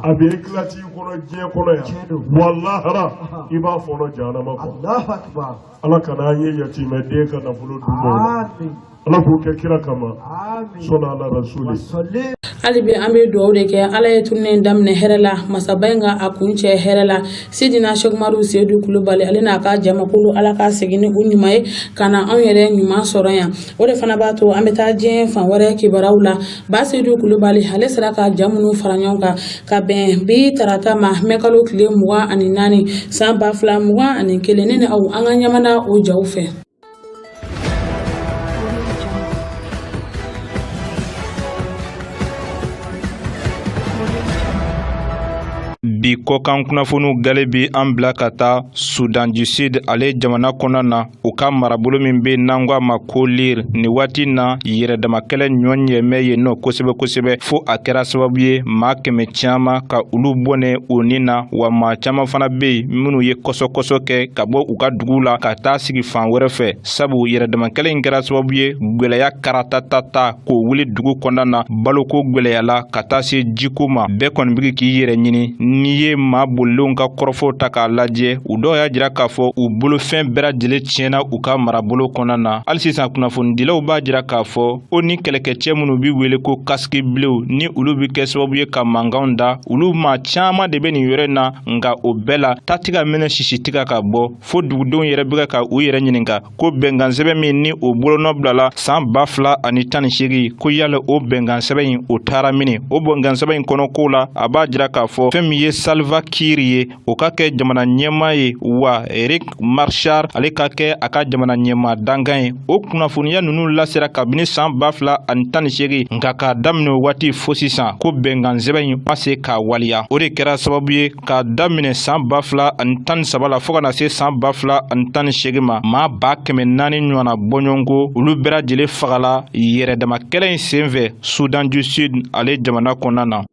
A bɛ éclater i kɔnɔ diɲɛ kɔnɔ yan, wa lahara i b'a fɔnɔ jahanama kɔnɔ. Ala kana an ye yatimɛden ka nafolo dun. Ala k'o kɛ kira kama, sɔli ala rasuli. Hali bi an bɛ dugawu de kɛ. Ala ye tournée in daminɛ hɛrɛ la, masaba in ka a kun cɛ hɛrɛ la. Sidina Sɛkumaru Seyidu Kulubali, ale n'a ka jamakulu, Ala ka segin ni u ɲuman ye ka na anw yɛrɛ ɲuman sɔrɔ yan. O de fana b'a to an bɛ taa diɲɛ fan wɛrɛ kibaruyaw la. Ba Seyidu Kulubali, ale sera ka ja minnu fara ɲɔgɔn kan ka bɛn bi tarata ma, mɛkalo tile 24 san 2021, ne ni aw, an ka ɲamana o jaw fɛ. Bi kɔkan kunnafoniw gale bi an bila ka taa Sudan du Sud, ale jamana kɔnɔna na, u ka marabolo min bɛ n'an ko a ma ko Lire. Nin waati na, yɛrɛdamakɛlɛ ɲɔ ɲɛmɛ yen nɔ kosɛbɛ kosɛbɛ, fo a kɛra sababu ye maa kɛmɛ caman ka olu bɔnɛ u ni na, wa maa caman fana bɛ yen minnu ye kɔsɔkɔsɔ kɛ ka bɔ u ka dugu la ka taa sigi fan wɛrɛ fɛ, sabu yɛrɛdamakɛlɛ in kɛra sababu ye gwɛlɛya karatatata k'o wuli dugu kɔnɔna na. Baloko gwɛlɛyala ka taa se jiko ma, bɛɛ kɔni bɛ k'i yɛrɛ ɲini. N'i ye maa bolilenw ka kɔrɔfɔw ta k'a lajɛ, u dɔw y'a jira k'a fɔ u bolofɛn bɛɛ lajɛlen tiɲɛna u ka marabolo kɔnɔna na. Hali sisan, kunnafonidilaw b'a jira k'a fɔ o ni kɛlɛkɛcɛ minnu bɛ wele ko casque bleu, ni olu bɛ kɛ sababu ye ka mankanw da, olu maa caman de bɛ nin yɔrɔ in na. Nka o bɛɛ la, ta tɛ ka minɛ, sisi tɛ ka bɔ, fo dugudenw yɛrɛ bɛ ka u yɛrɛ ɲininka ko bɛnkansɛbɛn min ni o bolonɔ bilala san 2018, ko yala o bɛnkansɛbɛn in, o taara mini? O bɛnkansɛbɛn in kɔnɔ ko la, a b'a jira k'a fɔ fɛn min ye Salva Kiir ye, o ka kɛ jamana ɲɛmaa ye, wa Riek Machar, ale ka kɛ a ka jamana ɲɛmaa dankan ye. O kunnafoniya ninnu lasera kabini san 2018, nka k'a daminɛ o waati fo sisan, ko bɛnkansɛbɛn in ma se k'a waleya. O de kɛra sababu ye k'a daminɛ san 2013 la fo ka na se san 2018 ma, maa 400,000 ɲɔgɔnna bɔɲɔgɔnko, olu bɛɛ lajɛlen fagala yɛrɛdamakɛlɛ in senfɛ Sudan du Sud, ale jamana kɔnɔna na.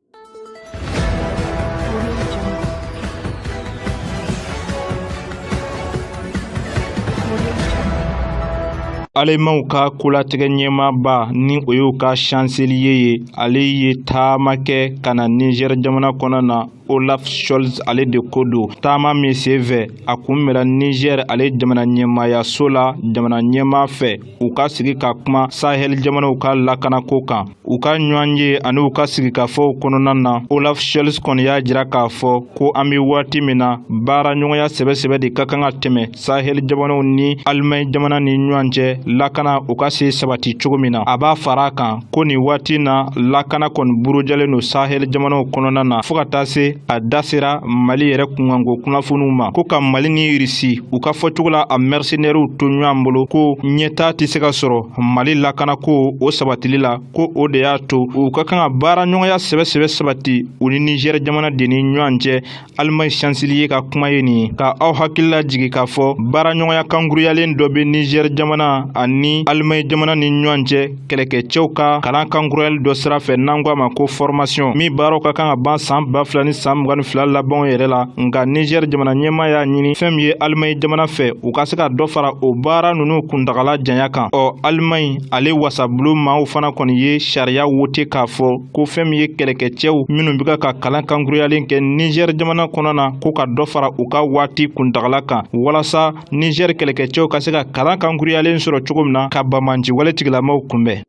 Alemaw ka kolatigɛ ɲɛmaaba ni o y'u ka chancelier ye, ale ye taama kɛ ka na Niger jamana kɔnɔ na. Olaf Scholz ale de ko don. Taama min senfɛ, a kunbɛnna Niger ale jamana ɲɛmaayaso la jamana ɲɛmaa fɛ, u ka sigi ka kuma Sahel jamanaw ka lakanako kan. U ka ɲɔgɔn ye ani u ka sigikafɔw kɔnɔna na, Olaf Scholz kɔni y'a jira k'a fɔ ko an bɛ waati min na, baara ɲɔgɔnya sɛbɛsɛbɛ de ka kan ka tɛmɛ Sahel jamanaw ni Allemagne jamana ni ɲɔgɔn cɛ, lakana o ka se sabati cogo min na. A b'a fara a kan ko nin waati na, lakana kɔni burujalen don Sahel jamanaw kɔnɔna na, fo ka taa se a da sera Mali yɛrɛ kunkanko kunnafoniw ma, ko ka Mali ni Irisi u ka fɔcogo la a mercenaires to ɲɔgɔn bolo, ko ɲɛtaa tɛ se ka sɔrɔ Mali lakanako o sabatili la, ko o de y'a to u ka kan ka baara ɲɔgɔnya sɛbɛsɛbɛ sabati u ni Niger jamana de ni ɲɔgɔn cɛ. Allemagne chancelier ka kuma ye nin ye. Ka aw hakili lajigin k'a fɔ baaraɲɔgɔnya kankuruyalen dɔ bɛ Niger jamana ani Allemagne jamana ni ɲɔgɔn cɛ kɛlɛkɛcɛw ka kalan kankuruyali dɔ sira fɛ, n'an ko a ma ko formation, min baaraw ka kan ka ban san 2022 labanw yɛrɛ la. Nka Niger jamana ɲɛmaa y'a ɲini fɛn min ye Allemagne jamana fɛ, u ka se ka dɔ fara o baara ninnu kuntagala janya kan. Ɔ, Allemagne ale wasabulon maaw fana kɔni ye sariya wote k'a fɔ ko fɛn min ye kɛlɛkɛcɛw minnu bɛ ka kalan kankuruyalen kɛ Niger jamana kɔnɔ na, ko ka dɔ fara u ka waati kuntagala kan, walasa Niger kɛlɛkɛcɛw ka se ka kalan kankuruyalen sɔrɔ cogo min na ka banbaanci wale tigilamaw kunbɛn.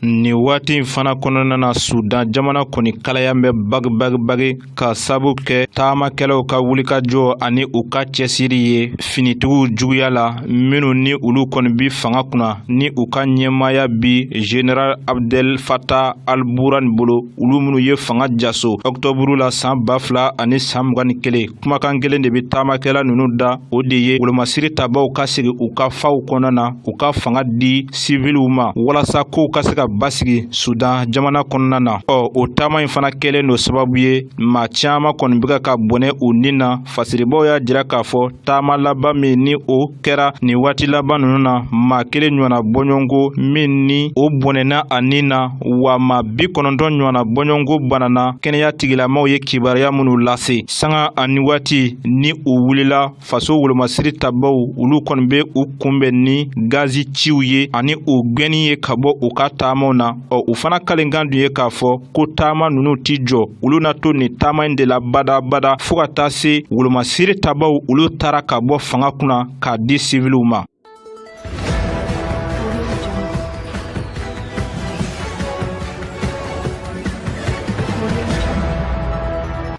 Nin waati in fana kɔnɔna na, Sudan jamana kɔni kalaya bɛ bagibagibagi ka sabu kɛ taamakɛlaw ka wulikajɔ ani u ka cɛsiri ye finitigiw juguya la, minnu ni olu kɔni bi fanga kunna ni u ka ɲɛmaaya bi Général Abdel Fattah al-Burhan bolo, olu minnu ye fanga jaso ɔkutɔburu la san 2021. Kumakan kelen de bɛ taamakɛla ninnu da, o de ye wolomasiri tabaw ka segin u ka faw kɔnɔ na, u ka fanga di siviliw ma, walasa kow ka se ka basigi Sudan jamana kɔnɔna na. Ɔ, o taama in fana kɛlen don sababu ye, maa caman kɔni bɛ ka bɔnɛ u ni na. Fasiribaw y'a jira k'a fɔ taama laban min ni o kɛra nin waati laban ninnu na, maa kelen ɲɔgɔnna bɔɲɔgɔnko min ni o bɔnɛna a ni na, wa maa 90 ɲɔgɔnna bɔɲɔgɔnko banana, kɛnɛya tigilamaw ye kibaruya minnu lase. Sanga ani waati ni u wulila, faso wolomasiri tabaw olu kɔni bɛ u kunbɛn ni gazi ciw ye ani u gɛnni ye ka bɔ u ka taamaw na. Ɔ, u fana kalenkan dun ye k'a fɔ ko taama ninnu ti jɔ, olu na to nin taama in de la badabada fo ka taa se wolomasiri tabaw olu taara ka bɔ fanga kunna k'a di siviliw ma.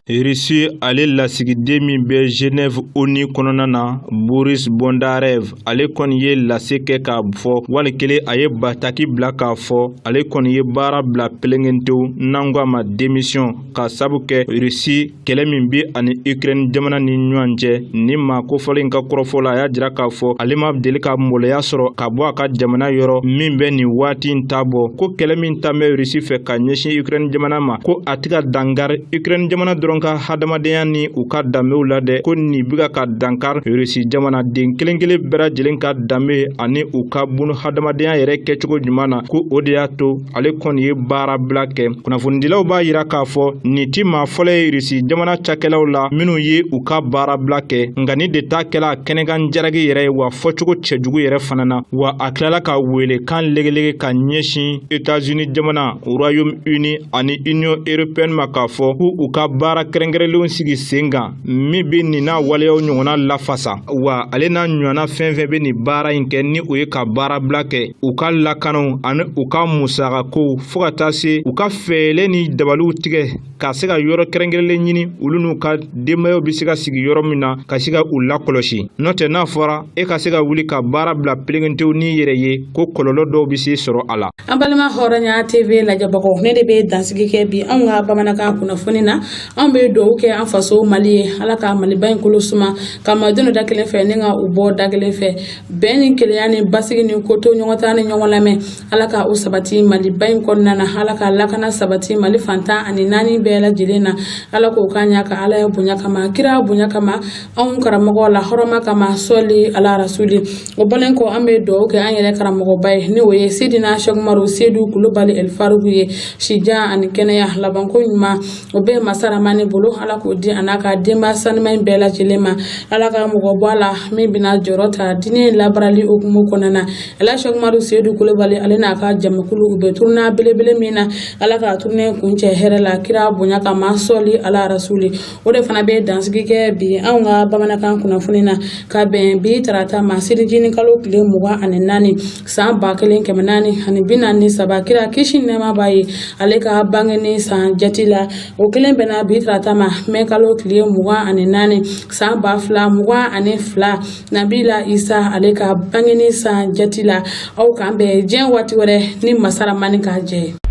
Russie ale lasigiden min bɛ Genève ONU kɔnɔna na, Boris Bondarev, ale kɔni ye lase kɛ k'a fɔ wali kelen a ye bataki bila k'a fɔ ale kɔni ye baara bila pelengentew, n'an ko a ma démission, ka sabu kɛ Russie kɛlɛ min bɛ ani Ukraine jamana ni ɲɔgɔn cɛ. Ni maa kofɔlen ka kɔrɔfɔ la, a y'a jira k'a fɔ ale ma deli ka maloya sɔrɔ ka bɔ a ka jamana yɔrɔ min bɛ nin waati in ta bɔ, ko kɛlɛ min ta bɛ Russie fɛ ka ɲɛsin Ukraine jamana ma, ko a tɛ ka dankari Ukraine jamana dɔrɔn ka hadamadenya ni u ka danbew la dɛ, ko nin bɛ ka dankari Russie jamanaden kelen kelen bɛɛ lajɛlen ka danbe ani u ka bunu hadamadenya yɛrɛ kɛcogo ɲuman na, ko o de y'a to ale kɔni ye baarabila kɛ. Kunnafonidilaw b'a jira k'a fɔ nin ti maa fɔlɔ ye Irisi jamana cakɛlaw la minnu ye u ka baarabila kɛ, nka nin de ta kɛla kɛnɛkan jaraki yɛrɛ ye, wa fɔcogo cɛjugu yɛrɛ fana na. Wa a tilala ka welekan legelege ka ɲɛsin États-Unis jamana, Royaume-Uni ani Union européenne ma, k'a fɔ ko u ka baara kɛrɛnkɛrɛnlenw sigi sen kan min bɛ nin n'a waleyaw ɲɔgɔnna lafasa, wa ale n'a ɲɔgɔnna fɛn fɛn bɛ nin baara in kɛ ni o ye ka baarabila kɛ, u ka lakanaw ani u ka musakakow, fo ka taa se u ka fɛɛrɛ ni dabaliw tigɛ ka se ka yɔrɔ kɛrɛnkɛrɛnlen ɲini olu n'u ka denbayaw bɛ se ka sigi yɔrɔ min na, ka se ka u lakɔlɔsi. N'o tɛ, n'a fɔra e ka se ka wuli ka baara bila pelengentew n'i yɛrɛ ye, ko kɔlɔlɔ dɔw bɛ se sɔrɔ a la. An balima Hɔrɔnya TV lajɛbagaw, ne de bɛ dansigi kɛ bi anw ka bamanankan kunnafoni na. Anw bɛ bɛ dugawu kɛ an faso Mali ye, Ala ka Maliba in kolo suma, ka malidenw da kelen fɛ ni ka u bɔ da kelen fɛ. Bɛn ni kelenya ni basigi ni koto ɲɔgɔn ta ni ɲɔgɔn lamɛn, Ala ka o sabati Maliba in kɔnɔna na. Ala ka lakana sabati Mali fan 14 bɛɛ lajɛlen na. Ala k'o k'an ɲa ka Ala ye bonya kama, kira bonya kama, anw karamɔgɔ la hɔrɔma kama, sɔli ala rasuli. O bɔlen kɔ, an bɛ dugawu kɛ an yɛrɛ karamɔgɔba ye, ni o ye Sidina Sɛkumaru Sedu Kulubali Elifaruku ye. Sijan ani kɛnɛya labanko ɲuman, o bɛ masaramani bolo, Ala k'o di a n'a ka denba sanuma in bɛɛ lajɛlen ma. Ala ka mɔgɔ bɔ a la min bɛna jɔyɔrɔ ta diinɛ in labaarali hukumu kɔnɔna na. Ala Sɛkumaru Sedu Kulubali, ale n'a ka jamakulu, u bɛ tournée belebele min na, Ala ka tournée kuncɛ hɛrɛ la, kira bonya kama, sɔli ala rasuli. O de fana bɛ dansigi kɛ bi anw ka bamanankan kunnafoni na, ka bɛn bi tarata ma, selijinin kalo tile 24 san 1443, kira kisi nɛɛma b'a ye, ale ka bangeni san jati la. O kelen bɛnna bi tarata ma, mɛ kalo tile 24 san 2022, Nabila Isa ale ka bangeni san jati la. Aw k'an bɛn diɲɛ waati wɛrɛ ni masaramani ka jɛ.